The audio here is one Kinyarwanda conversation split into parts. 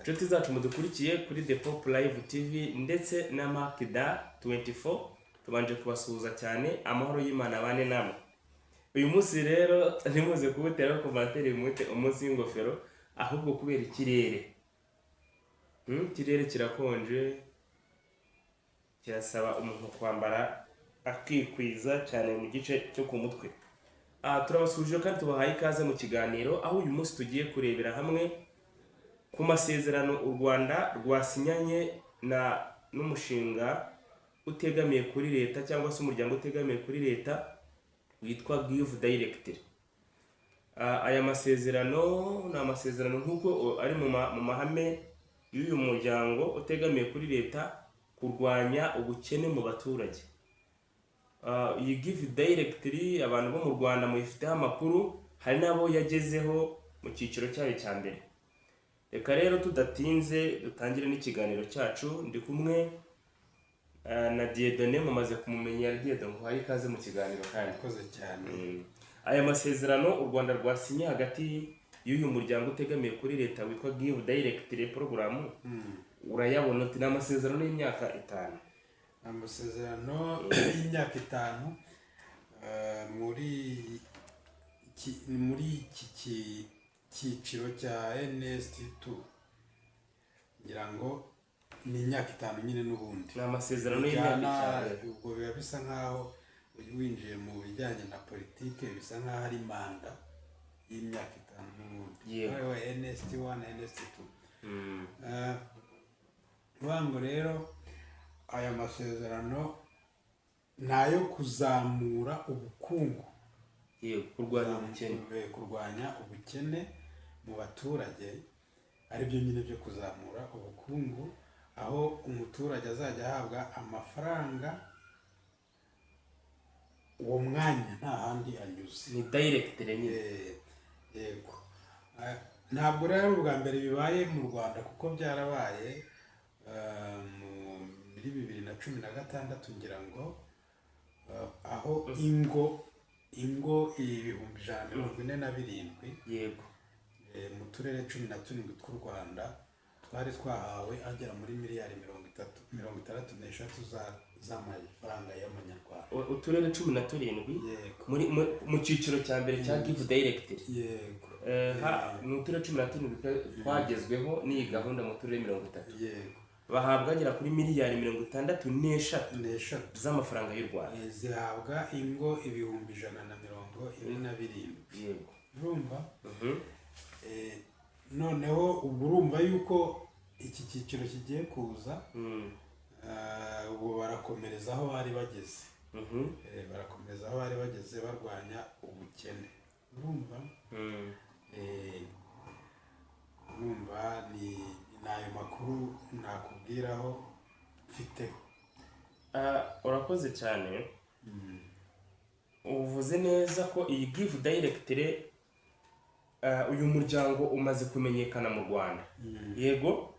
Inshuti zacu mudukurikiye kuri The Pop Live TV ndetse na Makida 24, tubanje kubasuhuza cyane. Amahoro y'Imana abane namwe. Uyu munsi rero ntimuze kuwuteraho commentaire mwite umunsi w'ingofero, ahubwo kubera ikirere. Ikirere kirakonje, kirasaba umuntu kwambara akikwiza cyane mu gice cyo ku mutwe. Turabasuhuje kandi tubahaye ikaze mu kiganiro, aho uyu munsi tugiye kurebera hamwe ku masezerano u Rwanda rwasinyanye na n'umushinga utegamiye kuri leta cyangwa se umuryango utegamiye kuri leta witwa Give Directly. Aya masezerano ni amasezerano nk'uko ari mu mahame y'uyu muryango utegamiye kuri leta, kurwanya ubukene mu baturage. Iyi Give Directly, abantu bo mu Rwanda muyifiteho amakuru, hari n'abo yagezeho mu cyiciro cyayo cya mbere. Reka rero tudatinze dutangire n'ikiganiro cyacu. Ndi kumwe na Dieudonné, mumaze kumumenyera. Dieudonné, nguhaye ikaze mu kiganiro kandi. Murakoze cyane. Aya masezerano u Rwanda rwasinye hagati y'uyu muryango utegamiye kuri leta witwa Give Directly Program, urayabona uti? Ni amasezerano y'imyaka 5. Amasezerano y'imyaka 5 muri iki cyiciro cya NST2, ngira ngo ni imyaka 5 nyine n'ubundi. Ni amasezerano y'imyaka Bijyana- 5. Ubwo biba bisa nkaho winjiye mu bijyanye na politike, bisa nkaho ari manda y'imyaka 5 n'ubundi. Hariho NST1, NST2. Vuga ngo rero aya masezerano ni ayo kuzamura ubukungu. Yego, kurwanya ubukene. Kurwanya ubukene mu baturage, aribyo nyine byo kuzamura ubukungu, aho umuturage azajya ahabwa amafaranga uwo mwanya nta handi anyuze. Ni direct nyine. Yego. Ntabwo rero ari ubwa mbere bibaye mu Rwanda, kuko byarabaye muri 2016, ngira ngo, aho ingo 147,000 mu turere 17 tw'u Rwanda twari twahawe agera muri miliyari 30, 63 z'amafaranga y'amanyarwanda. Uturere 17? Yego. Muri mu cyiciro cya mbere cya Give Direct. Yego. Ni uturere 17 twagezweho n'iyi gahunda mu turere 30. Bahabwa agera kuri miliyari 63 n'eshatu z'amafaranga y'u Rwanda. Zihabwa ingo 147,000. Urumva? Mhm. Noneho ubwo urumva yuko iki cyiciro kigiye kuza, ubwo barakomereza aho bari bageze. Barakomereza aho bari bageze barwanya ubukene, urumva? Urumva ni ayo makuru nakubwiraho mfiteho. Urakoze cyane, uvuze neza ko iyi Give Direct, uyu muryango umaze kumenyekana mu Rwanda. Yego,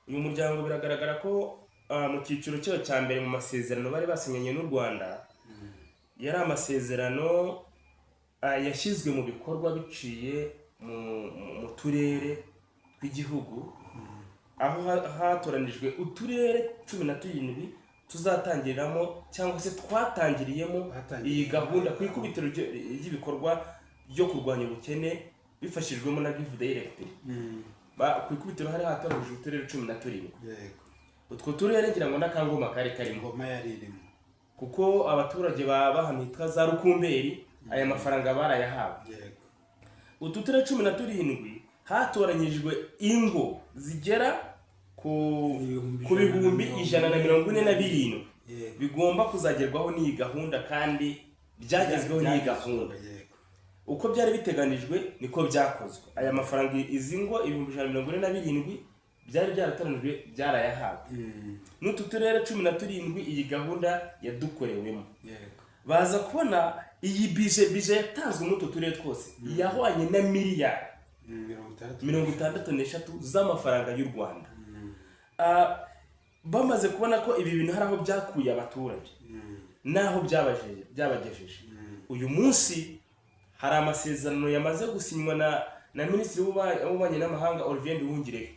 uyu muryango biragaragara ko mu cyiciro cyayo cya mbere, mu masezerano bari basinyanye n'u Rwanda, yari amasezerano yashyizwe mu bikorwa biciye mu turere tw'igihugu, aho hatoranijwe uturere 17 tuzatangiriramo cyangwa se twatangiriyemo Hatangiriye. iyi gahunda ku ikubitiro ry'ibikorwa byo kurwanya ubukene bifashijwemo na Give Direct. Ku ikubitiro hari hatoranijwe uturere 17. Utwo turere ngira ngo n'akangoma kari karimo. Ingoma yari irimo. Kuko abaturage baba ahantu hitwa za Rukumberi, aya mafaranga barayahawe. Utu turere 17 hatoranyijwe ingo zigera ku Ibihumbi ku ijana na bihumbi mirongo 147 bigomba kuzagerwaho n'iyi gahunda, kandi byagezweho n'iyi gahunda. Uko byari biteganijwe niko byakozwe. Aya mafaranga, izi ngo 147,000 byari byaratoranijwe byarayahawe. N'utu turere 17 iyi gahunda yadukorewemo. Baza kubona iyi bije yatanzwe muri utu turere twose yahwanye na miliyari 60. 63 z'amafaranga y'u Rwanda. Bamaze kubona ko ibi bintu hari aho byakuye abaturage n'aho byabagejeje, uyu munsi hari amasezerano yamaze gusinywa na na Minisitiri w'Ububanyi n'Amahanga Olivier Nduhungirehe,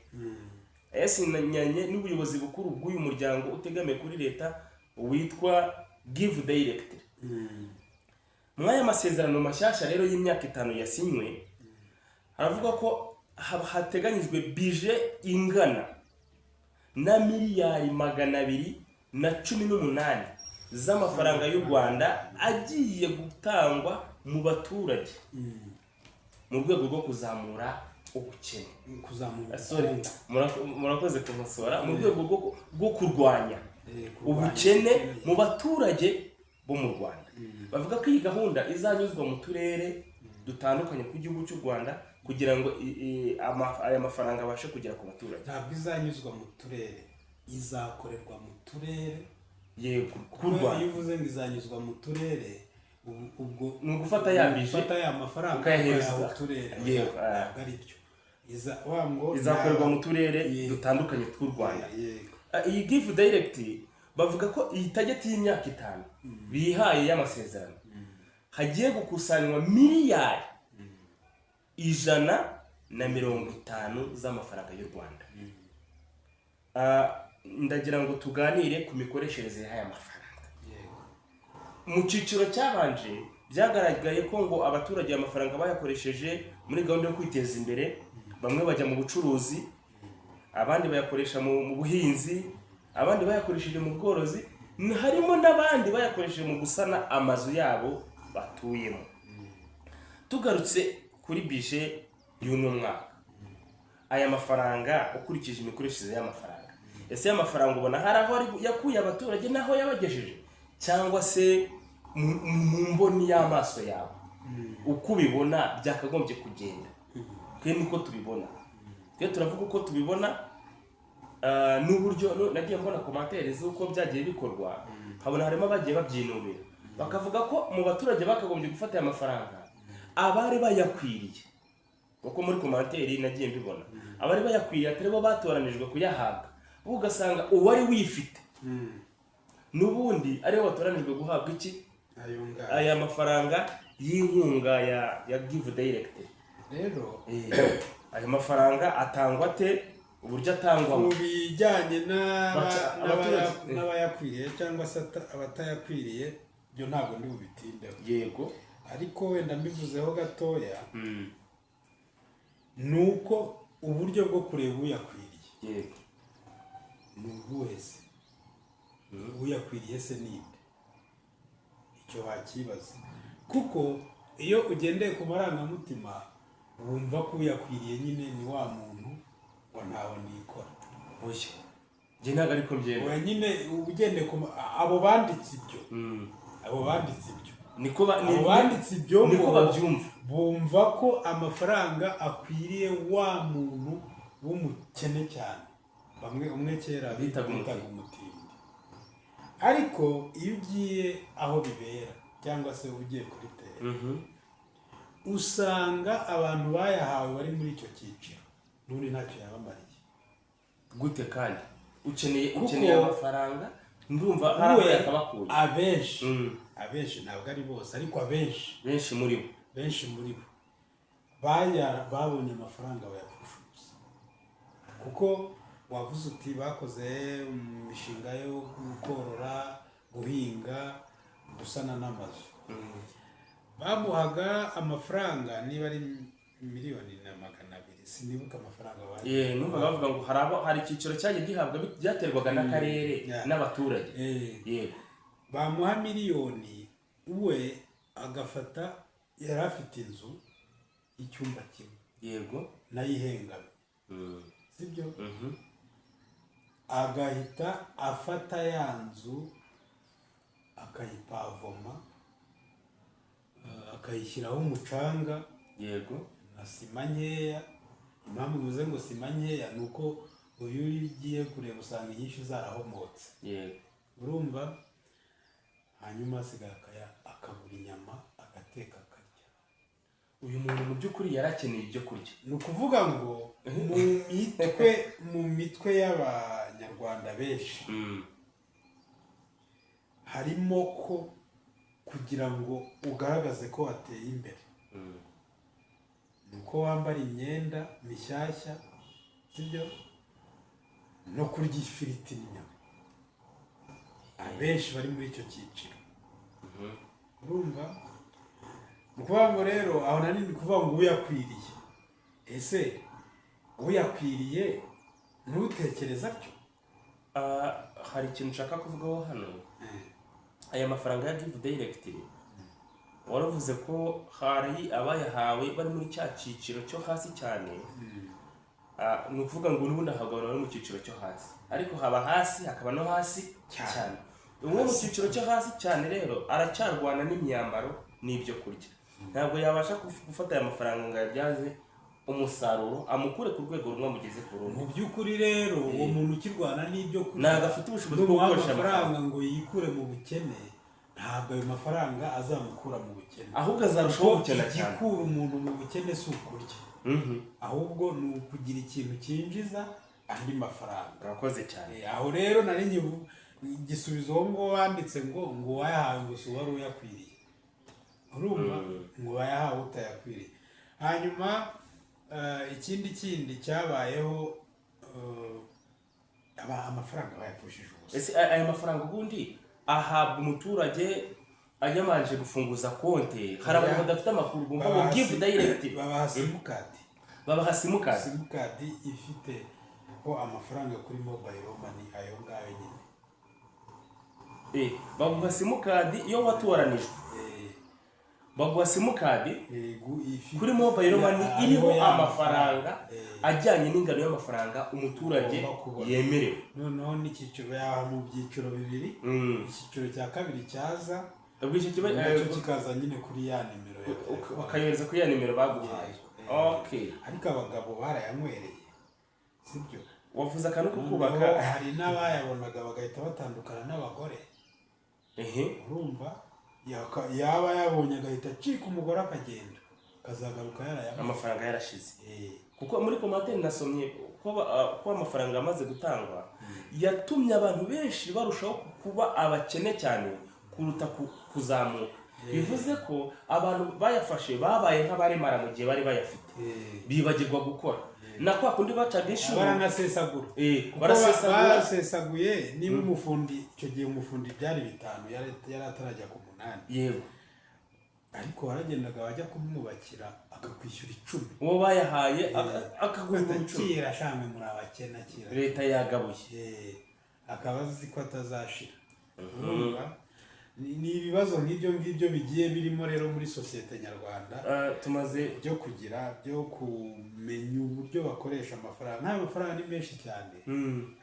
yasinyanye n'ubuyobozi bukuru bw'uyu muryango utegamiye kuri leta witwa Give Direct. Muri aya masezerano mashyashya rero y'imyaka 5 yasinywe, haravuga ko hateganyijwe budget ingana na miliyari 218 z'amafaranga y'u Rwanda agiye gutangwa mu baturage mu rwego rwo kuzamura ubukene. Kuzamura Sorry, ubukungu. Murakoze kumusora, mu rwego rwo kurwanya Kurwanya ubukene mu baturage bo mu Rwanda. Bavuga ko iyi gahunda izanyuzwa mu turere dutandukanye tw'igihugu cy'u Rwanda kugira ngo aya mafaranga abashe kugera ku baturage. Ntabwo izanyuzwa mu turere, izakorerwa mu turere. Yego, Kuko k'u Rwanda. Iyo uvuze ngo izanyuzwa mu turere, ubwo Ni ugufata ya ni budget ugufata ya mafaranga ukayahereza. ukayaha uturere. Yego. Ntabwo ari byo. Iza wa ngo Izakorerwa mu turere Yego. dutandukanye tw'u Rwanda. Yego. Iyi Give Direct, bavuga ko iyi target y'imyaka 5 bihaye y'amasezerano, hagiye gukusanywa miliyari 150 z'amafaranga y'u Rwanda. Ndagira ngo tuganire ku mikoreshereze y'aya mafaranga. Mu cyiciro cyabanje byagaragaye ko ngo abaturage aya mafaranga bayakoresheje muri gahunda yo kwiteza imbere. Bamwe bajya mu bucuruzi, abandi bayakoresha mu buhinzi, abandi bayakoresheje mu bworozi, harimo n'abandi bayakoresheje mu gusana amazu yabo batuyemo. Tugarutse kuri budget y'uno mwaka, aya mafaranga, ukurikije imikoreshereze y'amafaranga, ese aya mafaranga ubona hari aho ari yakuye abaturage n'aho yabagejeje, cyangwa se mu mboni y'amaso yawe uko ubibona byakagombye kugenda? Twe niko tubibona, twe turavuga uko tubibona n'uburyo nagiye mbona commentaires z'uko byagiye bikorwa, nkabona harimo abagiye babyinubira, bakavuga ko mu baturage bakagombye gufata aya mafaranga abari bayakwiriye, kuko muri commentaire nagiye mbibona, abari bayakwiriye atari bo batoranijwe kuyahabwa, ahubwo ugasanga uwari wifite n'ubundi ariwe watoranijwe guhabwa iki? Ayo ngayo. Aya mafaranga y'inkunga ya Give Direct. Rero Ayo mafaranga atangwa ate? Uburyo atangwamo? Ku bijyanye Abaturage- n'abayakwiriye cyangwa se abatayakwiriye, byo ntabwo ndi bubitindeho. Ariko wenda mbivuzeho gatoya, ni uko uburyo bwo kureba uyakwiriye ni ubuhe se? Uyakwiriye se ninde? Icyo wakibaza, kuko iyo ugendeye ku marangamutima wumva ko uyakwiriye nyine ni wa muntu ngo ntawe nikora. Oya, njye ntabwo ariko mbyemera. Oya nyine, uba ugendeye ku abo banditse ibyo, abo banditse ibyo, Niko abo banditse ibyo niko ngo babyumva. Bumva ko amafaranga akwiriye wa muntu w'umukene cyane, bamwe umwe kera bitaga bitaga umutindi. Ariko iyo ugiye aho bibera cyangwa se ugiye kuri terrain, usanga abantu bayahawe bari muri icyo cyiciro n'ubundi ntacyo yabamariye. Gute kandi ukeneye Kuko ukeneye amafaranga? Ndumva hari aho we yakabakuye. Abenshi, abenshi, ntabwo ari bose, ariko abenshi, Benshi muri bo. Benshi muri bo babonye amafaranga bayapfusha ubusa, kuko wavuze uti bakoze imishinga yo korora, guhinga, gusana n'amazu. Bamuhaga amafaranga niba ari miliyoni na 200, sinibuka amafaranga bagiye. Numvaga bavuga ngo hari abo, hari icyiciro cyagiye gihabwa, byaterwaga n'akarere n'abaturage. Yego. Bamuha miliyoni, we agafata, yari afite inzu y'icyumba kimwe nayo ihengamye, sibyo? Agahita afata ya nzu akayipavoma, akayishyiraho umucanga na sima nkeya. Impamvu mvuze ngo sima nkeya ni uko uyu ugiye kureba usanga inyinshi zarahomotse. Urumva, hanyuma asigaye akagura inyama, agateka, akarya. Uyu muntu mu by'ukuri yari akeneye ibyo kurya. Ni ukuvuga ngo mu mitwe y'Abanyarwanda benshi harimo ko kugira ngo ugaragaze ko wateye imbere Ni uko wambara imyenda mishyashya, sibyo, no kurya ifiriti n'inyama. Abenshi bari muri icyo cyiciro. Urumva, ni ukuvuga ngo rero aho nari ni kuvuga ngo uyakwiriye, ese uyakwiriye ntutekereza atyo? Hari ikintu nshaka kuvugaho hano. Aya mafaranga ya Give Direct, waravuze ko hari abayahawe bari muri cya cyiciro cyo hasi cyane. Ni ukuvuga ngo n'ubundi ahabwa abantu bari mu cyiciro cyo hasi, ariko haba hasi hakaba no hasi cyane. Cyane. Uwo mu cyiciro cyo hasi cyane rero aracyarwana n'imyambaro n'ibyo kurya, ntabwo yabasha gufata aya mafaranga ngo ayabyaze umusaruro, amukure ku rwego rumwe amugeze ku rundi. Mu by'ukuri rero, uwo muntu ukirwana n'ibyo kurya, ntabwo afite ubushobozi bwo numuha gukoresha amafaranga amafaranga ngo yikure mu bukene, ntabwo ayo mafaranga azamukura mu bukene. Ahubwo azarushaho Kuko gukena cyane. igikura umuntu mu bukene si ukurya, ahubwo ni ukugira ikintu cyinjiza andi mafaranga. Urakoze cyane. Aho rero nari igisubizo uwo nguwo wanditse ngo wayahawe ngo si uwari uyakwiriye. Urumva, ngo wayahawe utayakwiriye. Hanyuma ikindi kindi cyabayeho, amafaranga bayapfushije ubusa. Ese aya mafaranga ubundi ahabwa umuturage yabanje gufunguza konte? Hari abantu badafite amakuru bumva ngo Give Direct. Babaha simukadi. Babaha simukadi. Simukadi ifite ho amafaranga kuri mobile money, ayo ngayo nyine. Baguha simukadi iyo watoranijwe. Baguha simukadi Yego, ifite kuri mobile money hariho iriho ya amafaranga ajyanye n'ingano y'amafaranga umuturage ugomba kubona. yemerewe. Noneho n'icyiciro yaha mu byiciro bibiri. Icyiciro cya kabiri cyaza, Ubwo icyo kiba nacyo kikaza nyine kuri ya nimero ya telefone. Bakayohereza kuri ya nimero baguhaye. Yego. Okay. Ariko abagabo barayanywereye, sibyo? Wavuze akantu ko Noneho kubaka. hari n'abayabonaga bagahita batandukana n'abagore. Urumva, yaba yabonye agahita acika umugore, akagenda, akazagaruka yarayamaze. Amafaranga yarashize. Kuko muri commentaire nasomye ko amafaranga amaze gutangwa yatumye abantu benshi barushaho kuba abakene cyane kuruta kuzamuka. Bivuze ko abantu bayafashe babaye nk'abaremara mu gihe bari bayafite, bibagirwa gukora na kwa kundi bacaga inshuro. Baranasesagura. Kuko Barasesagura. Barasesaguye. Niba umufundi, icyo gihe umufundi byari 5, yari atarajya ku 8, ariko waragendaga wajya kumwubakira akakwishyura 10. Uwo bayahaye akaguha 10,000. Kira shamwe muri abakene, akira. Leta yagabuye. Akaba azi ko atazashira. Urumva, ni ibibazo nk'ibyo ngibyo bigiye birimo rero muri sosiyete nyarwanda, Tumaze byo kugira, byo kumenya uburyo bakoresha amafaranga. Nk'ayo mafaranga ni menshi cyane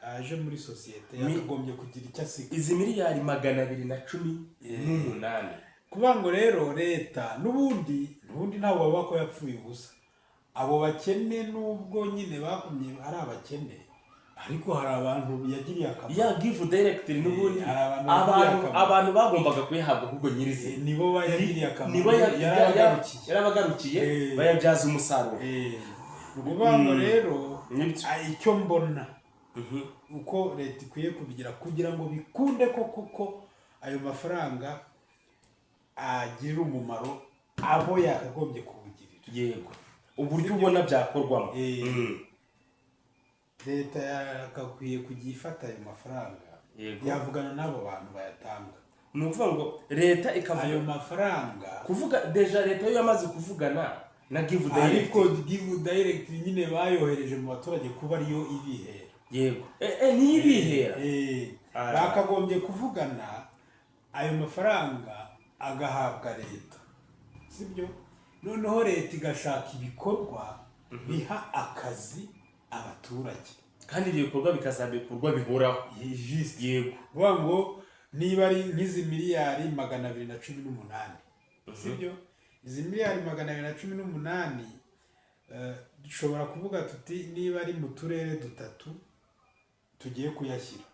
aje muri sosiyete, yakagombye kugira icyo asiga. Izi miliyari 218. Kuvuga ngo rero leta n'ubundi ntabwo bavuga ko yapfuye ubusa. Abo bakene, nubwo nyine bagumye ari abakene, ariko hari abantu yagiriye akamaro. Ya Give Direct n'ubundi Hari abantu yagiriye abantu akamaro. Abantu bagombaga kuyihabwa ahubwo nyirizina Nibo bayagiriye akamaro. Nibo Yarabagarukiye. Yarabagarukiye, bayabyaza umusaruro. Ni ukuvuga ngo rero Nibyo. Icyo mbona uko leta ikwiye kubigira kugira ngo bikunde ko koko ayo mafaranga agirira umumaro abo yakagombye kuwugirira. Yego, uburyo ubona byakorwamo. Leta yagakwiye kujya ifata ayo mafaranga, yavugana n'abo bantu bayatanga. Ni ukuvuga ngo leta ikavuga Ayo mafaranga kuvuga déjà leta yo yamaze kuvugana na Give Direct. Ariko Give Direct nyine bayohereje mu baturage kuba ariyo ibihera. Yego, niyo ibihera. Bakagombye kuvugana, ayo mafaranga agahabwa leta, sibyo? Noneho leta igashaka ibikorwa biha akazi abaturage. Kandi ibyo bikorwa bikazaba ibikorwa bihoraho. Juste. Yego. Kuvuga ngo niba ari nk'izi miliyari 218, sibyo? Izi miliyari 218, dushobora kuvuga tuti niba ari mu turere dutatu tugiye kuyashyira,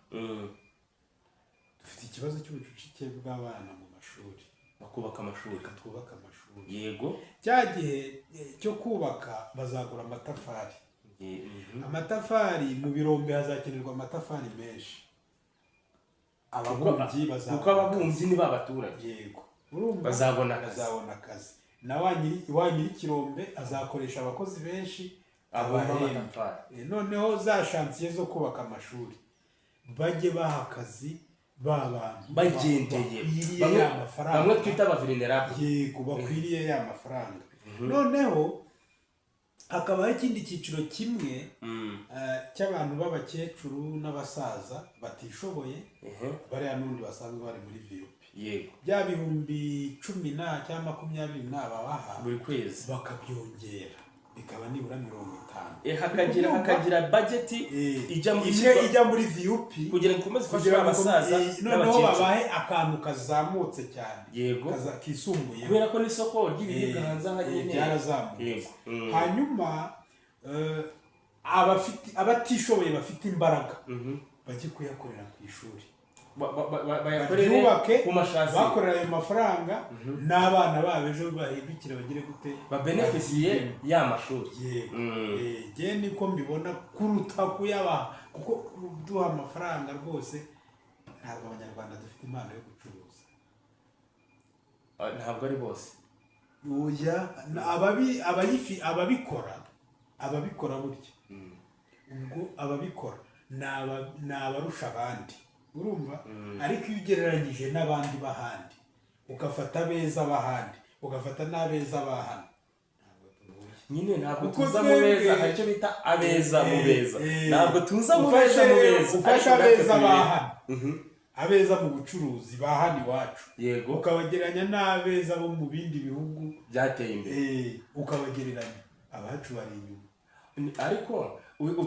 dufite ikibazo cy'ubucucike bw'abana mu mashuri, Bakubaka amashuri. Reka twubake amashuri. Cya gihe cyo kubaka bazagura amatafari. Amatafari mu birombe, hazakenerwa amatafari menshi. Ababumbyi Kuko bazabona ababumbyi ni ba baturage. Yego, urumva, Bazabona akazi. Bazabona akazi. Na wa nyiri ikirombe azakoresha abakozi benshi, abumba abahembe. Amatafari. Noneho za chantier zo kubaka amashuri, bajye baha akazi ba bantu bagendeye bakwiriye bamwe ya mafaranga. Bamwe twita aba vulnerable. Yego, bakwiriye ya mafaranga. Noneho hakabaho ikindi cyiciro kimwe cy'abantu b'abakecuru n'abasaza batishoboye, bariya n'ubundi basanzwe bari muri VUP. Bya 10,000 na cyangwa 20 na babaha buri kwezi, bakabyongera bikaba nibura 50. Hakagira Urumva? Hakagira budget ijya mu imwe ijya muri VUP kugira ngo ikomeze ifashe kugira ngo abasaza noneho n'abakecuru. Babahe akantu kazamutse cyane, kisumbuye. Kubera ko n'isoko ry'ibiribwa hanze aha nyine Byarazamutse. Yego. Hanyuma abafite, abatishoboye bafite imbaraga bajye kuyakorera ku ishuri. Bayakorere baryubake, ku ma chantier. Bakorera ayo mafaranga n'abana babo ejo bahindukire bagire gute? Babenefisiye ya mashuri. Yego. Jye niko mbibona kuruta kuyabaha, kuko kuduha amafaranga rwose, ntabwo Abanyarwanda dufite impano yo gucuruza. Ah, ntabwo ari bose. Oya, ababikora burya, ubwo ababikora ni abarusha abandi, urumva? Ariko iyo ugereranyije n'abandi b'ahandi, ugafata abeza b'ahandi, ugafata n'abeza ba hano, ntabwo duhuye. Nyine ntabwo Kuko tuza mu beza. Hari icyo bita abeza mu beza. Ntabwo tuza mu beza mu beza. Ufashe Ariko natwe abeza turi ba beza. hano, abeza mu bucuruzi ba hano iwacu, ukabagereranya n'abeza bo mu bindi bihugu byateye imbere, ukabagereranya, abacu bari inyuma. Ariko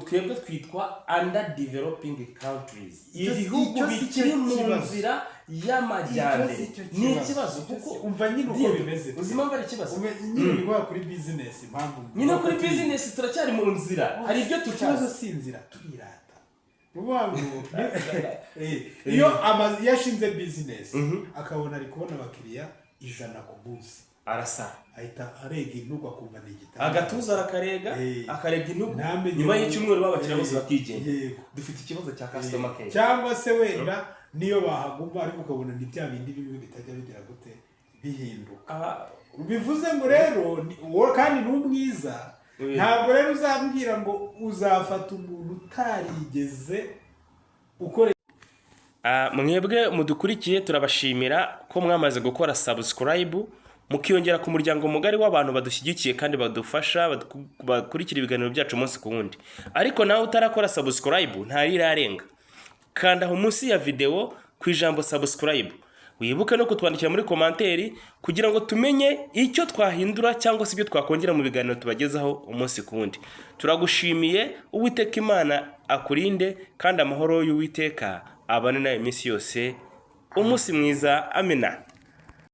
twebwe twitwa under developing countries, ibihugu Icyo si cyo bikiri mu kibazo. nzira y'amajyambere. Icyo si cyo Ni kibazo. ikibazo Icyo kuko umva nyine uko Diego, bimeze. uzi impamvu ari ikibazo? Umva nyine, ni guhera kuri business, impamvu Nyine mvuga kuri ko business turacyari mu nzira, hari ibyo Ikibazo tutazi. si inzira, turirata. Ni ukuvuga ngo iyo iyo ashinze business, akabona ari kubona abakiriya 100 ku munsi, arasara. Ahita arega intugu, akumva ni igitanda. Agatuza arakarega, akarega intugu. Ntamenye Nyuma y'icyumweru babakiriya bose bakigenda. Dufite ikibazo cya customer care. Cyangwa se wenda niyo bahaguma, ariko ukabona ni bya bindi bimwe bitajya bigira gute, bihinduka. Bivuze ngo rero uwo kandi ni umwiza. Ntabwo rero uzambwira ngo uzafata umuntu utarigeze ukora. Mwebwe mudukurikiye, turabashimira ko mwamaze gukora subscribe, mukiyongera ku muryango mugari w'abantu badushyigikiye kandi badufasha, bakurikira ibiganiro byacu umunsi ku wundi. Ariko nawe utarakora subscribe, ntarirarenga. Kanda aho munsi ya videwo ku ijambo "subscribe". Wibuke no kutwandikira muri commentaire kugira ngo tumenye icyo twahindura cyangwa se ibyo twakongera mu biganiro tubagezaho umunsi ku wundi. Turagushimiye. Uwiteka Imana akurinde, kandi amahoro y'Uwiteka abane nawe iminsi yose. Umunsi mwiza, amina.